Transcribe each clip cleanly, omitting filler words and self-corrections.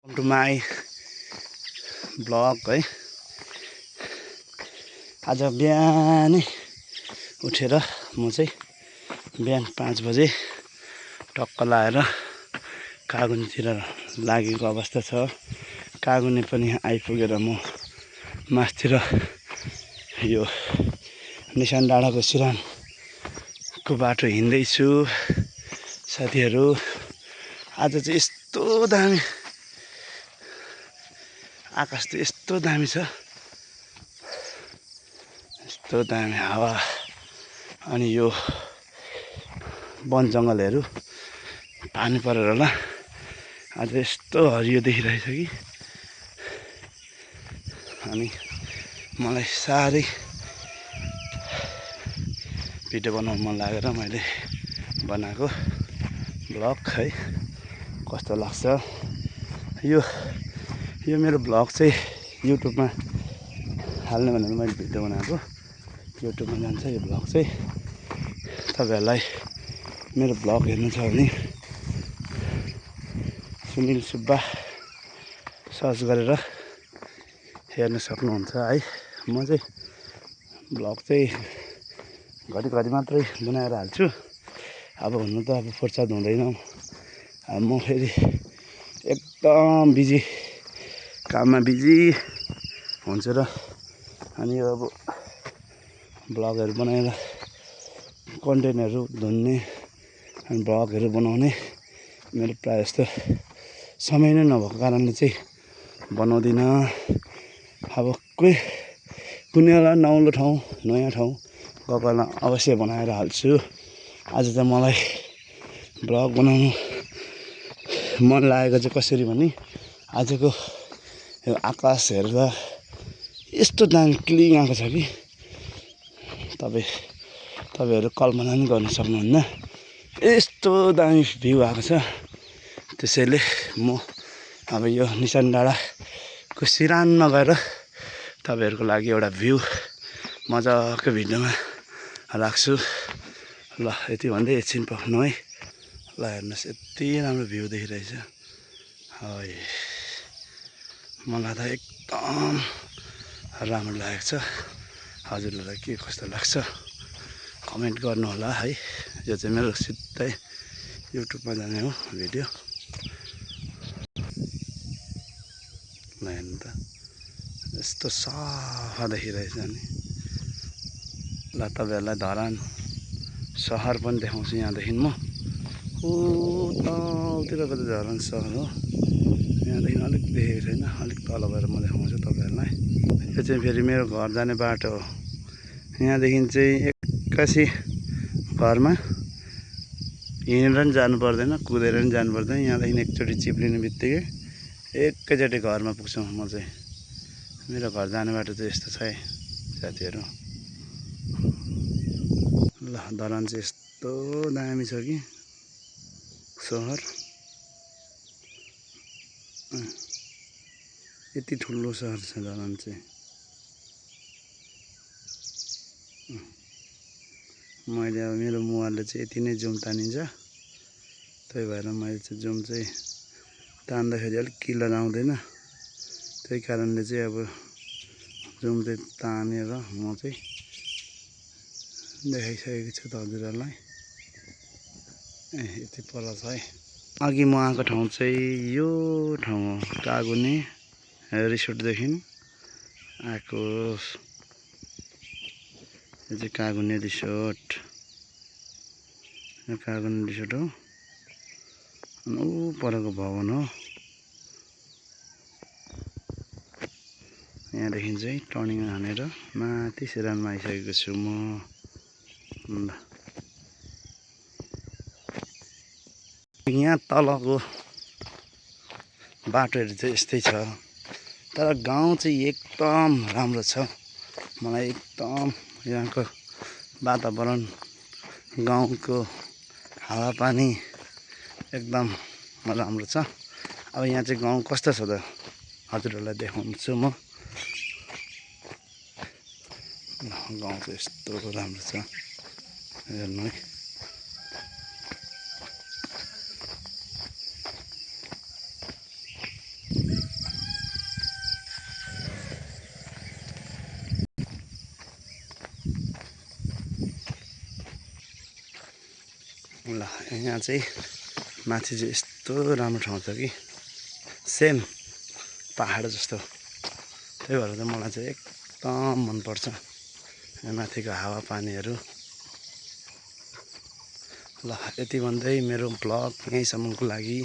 Welcome to my vlog है। आज बिहानै उठेर म चाहिँ बिहान 5 बजे टक्क लाएर कागुनीतिर लागेको अवस्था छ। कागुनी पनि आइपुगेर म मास्तिर यो निशान डाँडाको सिरानको बाटो हिँड्दैछु। साथीहरू आज चाहिँ यस्तो दामी आकाश त यस्तो दामी छ, यस्तो दामी हावा अनि यो वन जङ्गलहरू पानी परेर होला आज यस्तो हरियो देखिरहेछ कि। अनि मलाई साह्रै भिडियो बनाउन मन लागेर मैले बनाएको भ्लग है। कस्तो लाग्छ यो मेरो भ्लग चाहिँ युट्युबमा हाल्ने भनेर मैले भिडियो बनाएको। युट्युबमा जान्छ यो भ्लग चाहिँ। तपाईहरुलाई मेरो भ्लग हेर्नु छ भने सुनिल सुब्बा सर्च गरेर हेर्न सक्नुहुन्छ है। म चाहिँ भ्लग चाहिँ घरिघरि मात्रै बनाएर हाल्छु। अब हुनु त अब फुर्सद हुँदैन। अब म फेरि एकदम बिजी काममा बिजी हुन्छु र अनि अब भ्लगहरू बनाएर कन्टेन्टहरू धुन्ने अनि भ्लगहरू बनाउने मेरो प्रायः जस्तो समय नै नभएको कारणले चाहिँ बनाउँदिनँ। अब कुनै बेला नौलो ठाउँ नयाँ ठाउँ गएको बेला अवश्य बनाएर हाल्छु। आज त मलाई भ्लग बनाउनु मन लागेको चाहिँ कसरी भने आजको यो आकाश हेर्दा यस्तो दामी क्लिन आएको छ कि तपाईहरु कल्पना पनि गर्न सक्नुहुन्न। यस्तो दामी भ्यू आएको छ। त्यसैले म अब यो निशान डाँडाको सिरानमा गएर तपाईहरुको लागि एउटा भ्यू मजाको भिडियोमा राख्छु। ल यति भन्दै एकछिन पर्खनु है। ल हेर्नुहोस् यति राम्रो भ्यू देखिरहेछ। है मलाई त एकदम राम्रो लागेको छ। हजुरहरूलाई के कस्तो लाग्छ कमेन्ट गर्नु होला है। यो चाहिँ मेरो सिधै युट्युबमा जाने हो भिडियो। ल हेर्नु त यस्तो सफा देखिरहेछ नि। ल तपाईहरुलाई धरान सहर पनि देखाउँछु। यहाँदेखि म उतातिरको त धरान सहर हो। यहाँदेखि अलिक देखेको छैन, अलिक तल गएर म देखाउँछु तपाईहरुलाई। यो चाहिँ फेरि मेरो घर जाने बाटो हो। यहाँदेखि चाहिँ एक्कासी घरमा हिँडेर पनि जानु पर्दैन, कुदेर पनि जानु पर्दैन। यहाँदेखि एकचोटि चिप्लिने बित्तिकै एकैचोटि घरमा पुग्छौँ। म चाहिँ मेरो घर जाने बाटो चाहिँ यस्तो छ है साथीहरू। ल धरान चाहिँ यस्तो दामी छ कि सहर। यति ठुलो सहर छ धरान चाहिँ। मैले अब मेरो मोबाइलले चाहिँ यति नै जुम तानिन्छ। त्यही भएर मैले चाहिँ जुम चाहिँ तान्दाखेरि अलिक क्लियर आउँदैन। त्यही कारणले चाहिँ अब जुम चाहिँ तानेर म चाहिँ देखाइसकेको छु त हजुरहरूलाई। यति पर छ है। अघि म आएको ठाउँ चाहिँ यो ठाउँ हो। कागुनी रिसोर्टदेखि आएको यो चाहिँ कागुनी रिसोर्ट। यो कागुनी रिसोर्ट हो। अनि ऊ परको भवन हो। यहाँदेखि चाहिँ टर्निङ हानेर माथि सिरानमा आइसकेको छु म। यहाँ तलको बाटोहरू चाहिँ यस्तै छ। तर गाउँ चाहिँ एकदम राम्रो छ। मलाई एकदम यहाँको वातावरण गाउँको हावापानी एकदम राम्रो छ। अब यहाँ चाहिँ गाउँ कस्तो छ त हजुरहरूलाई देखाउँछु म। गाउँ चाहिँ यस्तो राम्रो छ हेर्नु है। ल यहाँ चाहिँ माथि चाहिँ यस्तो राम्रो ठाउँ छ कि सेम पहाड जस्तो, त्यही भएर चाहिँ मलाई चाहिँ एकदम मनपर्छ माथिको हावापानीहरू। ल यति भन्दै मेरो भ्लग यहीँसम्मको लागि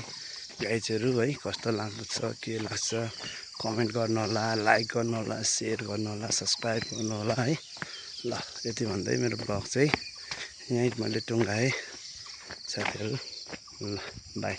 गाइजहरू है, कस्तो लाग्छ के लाग्छ कमेन्ट गर्नुहोला, लाइक गर्नुहोला, सेयर गर्नुहोला, सब्सक्राइब गर्नुहोला है। ल यति भन्दै मेरो भ्लग चाहिँ यहीँ मैले टुङ्गाएँ साथीहरू। ल बाई।